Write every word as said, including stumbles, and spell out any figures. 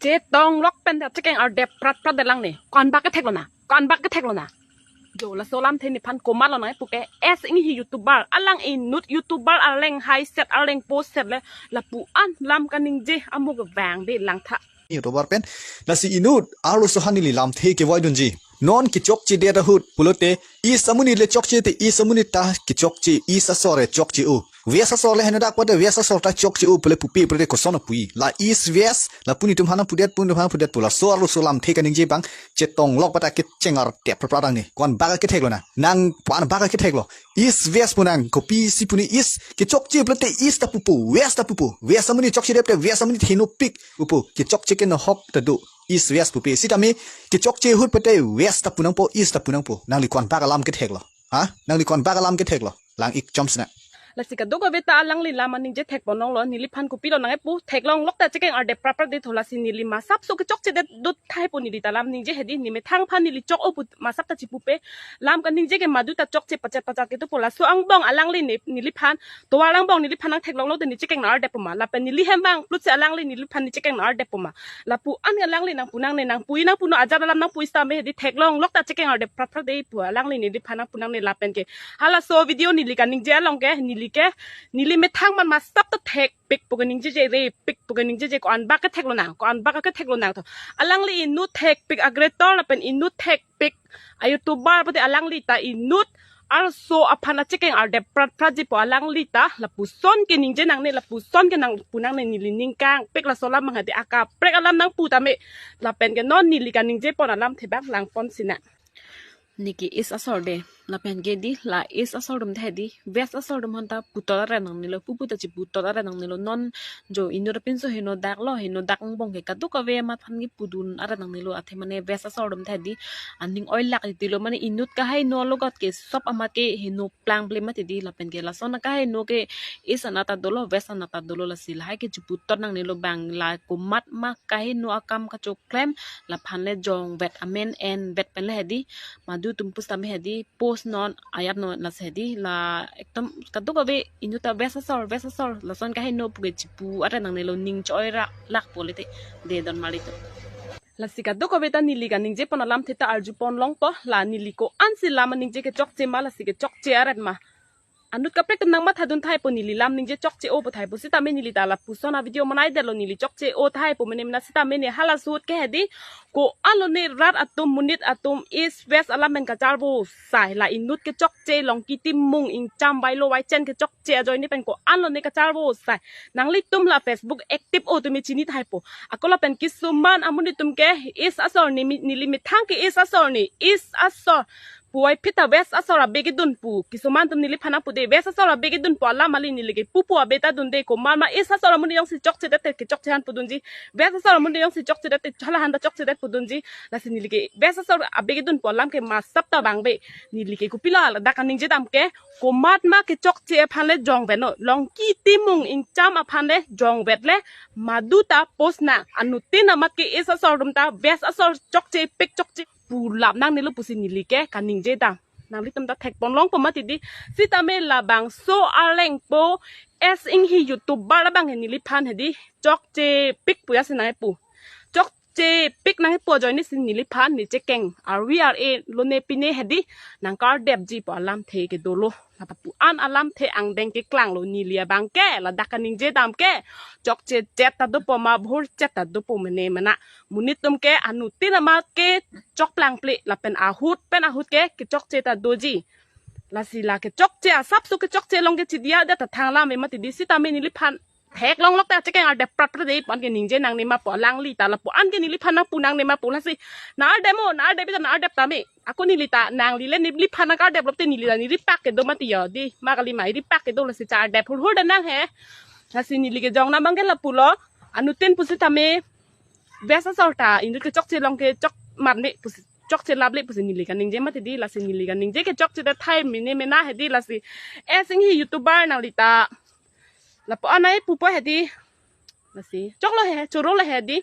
Chetong lok pen ta chekeng ardep prat prat de lang ne. Ko-an bak kethek lonang. Ko-an bak kethek lonang. Jo laso alamthe nephan komat lonang puke, S Inghi YouTuber, alang inut YouTuber arleng hai set, arleng post set le lapu-an lam kaningje amo kevang de langtha. YouTuber pen, lasi inut arloso aphan neli lamthe kevoidunji. Non kechokchedet ahut pulote, east amonit le chokche te, east amonit ta kechokche, east asor le chokche-o. West asor le henodak pute west asor ta chokche-o pule pupe pute koson apui. La east west, lapu netum aphan pudet, pu netum aphan pudet pu, laso arloso lamthe kaningje abang chetong lok pen ta kecheng ardep prat prat ang ne. Ko-an bak kethek lonang. Nang ko-an bak kethek lo. East west pu nang, kopisi pu ne east, kechokche pulote east ta pupo, west ta pupo. West amonit chokchedetpute west amonit henopik pupo. Kechokche ke nohok ta do. East west pupe. Sitame kechokche ahut pute west ta pu nangpo, east ta pu nangpo. Nangli ko-an bak alam kethek lo. Ha? Nangli ko-an bak alam kethek lo. Lang-ik chomsna. Lasi kadokave ta alangli lam aningje thekpon longlo, neliphan kopilo nangkepu, theklong lok ta chekeng ardep prat prat de tho, lasi neli masap so kechokchedet do tahai pu neli ta lam ningje hedi, ne methang aphan neli chok-o pu masap ta chipupe, lam kaningje ke madu ta chokche pachet pachet kedo pu, laso angbong alangli ne, neliphan, tovar angbong neliphan nangtheklong lote ne chekeng nang ardep poma, lapen neli hem abang plutsi alangli neliphan ne chekeng nang ardep poma. Lapu-an alangli nangpu nang ne nangpui nangpunon ajat alam nangpui sitame hedi, theklong lok ta chekeng ardep prat prat de pu alangli neliphan nangpu nang ne lapen ke. Halaso video neli kaningje along ke, neli ke, neli methang man masap ta thekpik pu kaningjeje, repik pu kaningjeje, ko-an bak kethek lonang, ko-an bak kethek lonang tho. Alangli inut thekpik a-creator lapen inut thekpik a-YouTuber pute alangli ta inut arloso aphan achekeng ardep prat pratji pu alangli ta lapuson keningje nang ne, lapuson ke nangpu nang ne, neli ning kangpik laso alam abang hedi, akaprek alam nangpu tame lapen ke non neli kaningjepon alamthe abang langpon sinang. Neke east asor de. Lapen ke di, la east asor atum ta hedi, west asor atum aphan ta putot aret nangnelo, pupu ta chiputot aret nangnelo. Non jo inut apinso henodak lo, henodak angbong ke kadokave amat aphan kepudun aret nangnelo. Athe mane west asor atum ta hedi, aning oilak titilo, mane inut kaheno alogot ke sop amat ke heno plangple mati di, lapen ke lason akaheno ke east anat ta dolo, west anat ta dolo, lasi lahai ke chiputot nangnelo abang, la komat ma kaheno akam kachoklem, laphan le jongvet amen envet pen le hedi, madu atum pusitame hedi, post non, ayap non, lasi hedi, la ekdom kadokave inut ta west asor, west asor, lason kaheno puke chipu aret nangnelo, ning choi ra lak polite, de don mali to. Lasi kadokave ta neli kaningjepon alamthe ta arjupon longpo, la neli ko-ansi lam aningje kechokche ma, lasi kechokche aret ma. Anut kaprek atum nangmathadun tahai pu neli lam ningje chokche-o pu tahai pu sitame neli ta lapuson a-video manaidetlo, neli chokche-o tahai pu mene mena sitame ne halaso ahut ke hedi, ko-an lone rat atum monit atum east west alam pen kacharbo sai, la inut kechokche Longki Timung ingcham vailo vaichen kechokche ajoine pen ko-an lone kacharbo sai. Nanglitum la Facebook active-o atum chini tahai pu. Ako lapen kisuman amonit atum ke east asor ne mi-, neli methang ke east asor ne, east asor puvoiphit ta west asor abe kedun pu. Kisuman atum neliphan nangpu de, west asor abe kedun pu alam kali, neli ke pupu abe ta dunde, komat ma east asor amonit jongsi chokchedet te kechokche aphan pudunji, west asor amonit jongsi chokchedet te hala aphan ta chokchedet pudunji. Lasi neli ke west asor abe kedun pu alam ke masap ta vangve. Neli ke kopilo ladak kaningje dam ke, komat ma kechokche aphan le jongvetnon, Longki Timung ingcham aphan le jongvet le madu ta post nang, anuttin amat ke east asor atum ta west asor chokchepik chokche pu lap nangnelo pusi neli ke kaningje dam. Nanglitum ta thekpon longpo mati di. Sitame labangso arleng po S Inghi YouTuber abang he neliphan hedi chokchepik pu ya si nangpu. Chokchepik nangpu ajoine si neliphan ne chekeng arvi ar-e lone pine hedi nangkardepji pu alamthe ke dolo. Lapu-an alamthe angdeng keklanglo, neli abang ke ladak kaningje dam ke chokchechet ta dopo ma bhurchet ta dopo mene mena. Monit atum ke anuttin amat ke chokplangple lapen ahut pen ahut ke kechokche ta doji. Lasi la kechokche asapso kechokche along ke chidiya det ta thanglam e mati di, sitame neliphan theklong lok ta chekeng ardep prat prat de pu-an ke ningje nangne ma pu, alangli ta lapu-an ke neliphan nangpu nangne ma pu, lasi nang ardepmo, nang ardep ita nang ardep tame. Ako neli ta nangli le neliphan nangkardep lote neli ta neli pak kedo mati yo di, ma kali ma neli pak kedo, lasi cha ardep hurhur de nang he. Lasi neli kejong nang abang ke lapulo, anuttin pusitame west asor ta inut kechokche along ke chok marne pusi, chokche laple pusi neli kaningje mati di, lasi neli kaningje kechokche ta thai mene mena hedi, lasi S Inghi YouTuber nangli ta lapu-an nangpupo hedi, lasi choklo he, chorolo hedi.